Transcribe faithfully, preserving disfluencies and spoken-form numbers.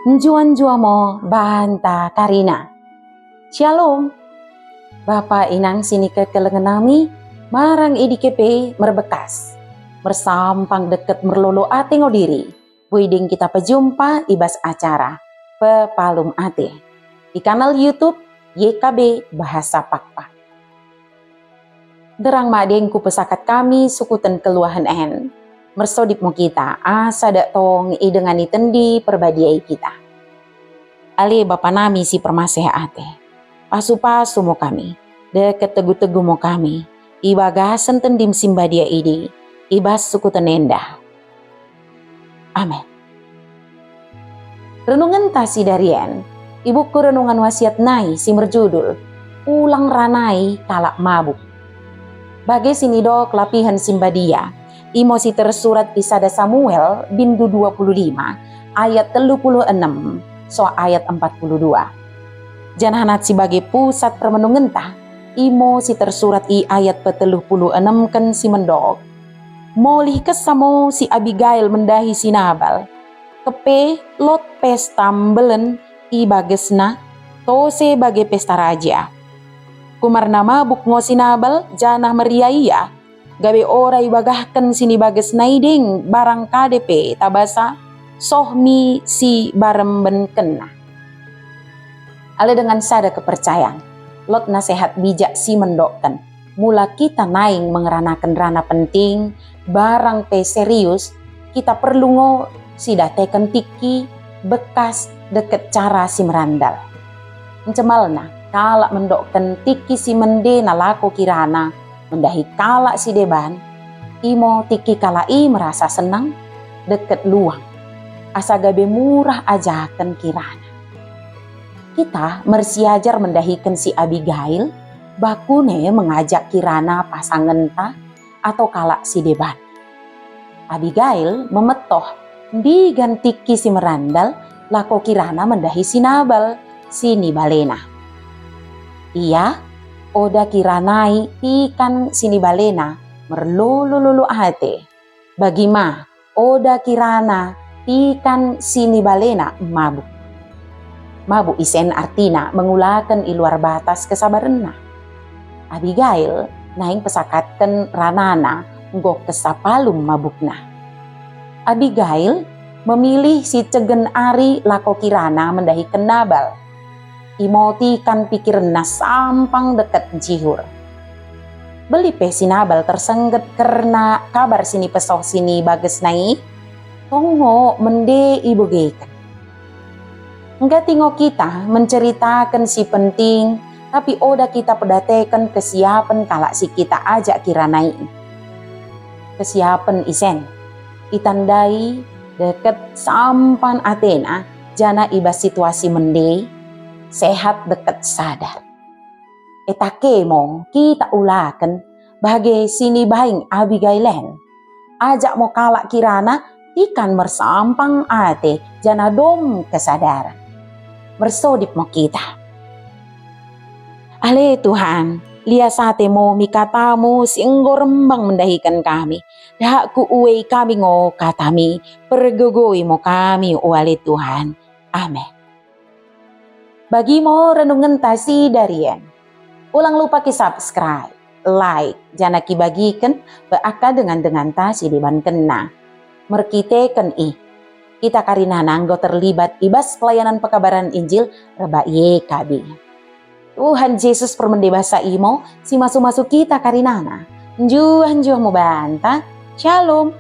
Njuah-njuah mo banta karina. Syalom. Bapa inang sinikekelengen nami, marang i dike pe merbekas, mersampang dekket merlolo ate ngo diri, boi deng kita pejumpa i bas acara Pepalum Ate i kanal YouTube Y K B Bahasa Pakpak. Nderrang madeng kupesakat kami sukuten kelluahen en, mersodip mo kita, asa dak tong idengani Tendi Perbadia i kita. Ale Bapa nami si permaseh ate, pasu-pasu mo kami, dekket tegu-tegu mo kami, i bagasen Tendim si mbadia idi, i bas sukuten enda. Amen. Renungenta sidarien i buku Renungan Wasiat nai si merjudul Ulang Ranai Kalak Mabuk. Bage sinidok lapihen si mbadia, imo si tersurat i sada Samuel bindu dua puluh lima ayat tellu puluh enem soh ayat empat puluh dua. Janah nat si bage pusat permenungenta, imo si tersurat i ayat petellu puluh enemken si mendok, Molih kessa mo si Abigail mendahi si Nabal, keppe lot pesta mbelen i bagesna, tose bage pesta raja. Kumarna mabuk ngo si Nabal janah meriah ia, gabe oda ibagahken sinibagesna i deng barang kade pe tabasa soh mi sibarembenkenna. Ale dengan sada kepercayaen, lot nasehat bijak si mendokken, mula kita naing mengeranaken rana penting, barang pe serius, kita perlu ngo sidateken tikki, bekkas, dekket cara si merandal. Ncemalna, kalak mendokken tikki si mende nalako kirana mendahi kalak sideban, imo tikki kalak i merasa senang, dekket luang, asa gabe murah ajaken kirana. Kita mersiajar mendahiken si Abigail, bakune mengajak kirana pasangenta atau kalak sideban. Abigail memettoh ndigan tikki si merandal lako kirana mendahi si Nabal, sinibalena. Ia, oda kirana i tikan sinibalena merlolo-lolo ate. Bagi ma, oda kirana tikan sinibalena mabuk. Mabuk isen artina mengulaken i luar batas kesabarenna. Abigail naing pesakatken ranana enggo kessa palum mabukna. Abigail memilih sicegen ari lako kirana mendahiken Nabal. Imo tikan pikirenna sampang dekket ncihur. Beli pe si Nabal tersengget kerna kabar sinipesoh sinibagesna i, tong ngo mende ibegeken. Nggati ngo kita menceritaken si penting, tapi oda kita pedateken kesiapen kalak si kita ajak kirana i. Kesiapen isen itandai dekket sampan atena, janah i bas situasi mende, sehat dekket sadar. Etake mo kita ulaken bage sinibaing Abigail en. Ajak mo kalak kirana tikan mersampang ate janah dom kesadaren. Mersodip mo kita. Ale Tuhan, lias ate mo mi katamu si enggo rembang mendahiken kami. Dak kuuei kami ngo katami, pergogoi mo kami, o ale Tuhan. Amen. Bagi mo renungenta sidarien. Ulang lupa ki-subscribe, like, janah kibagiken pe akka dengan-denganta sidebankenna. Merkiteken i, kita karinana enggo terlibat i bas pelayanan pekabaran Injil rebbak Y K B. Tuhan Jesus permende basa i mo si masu-masu kita karinana. Njuah-njuah mo banta. Shalom.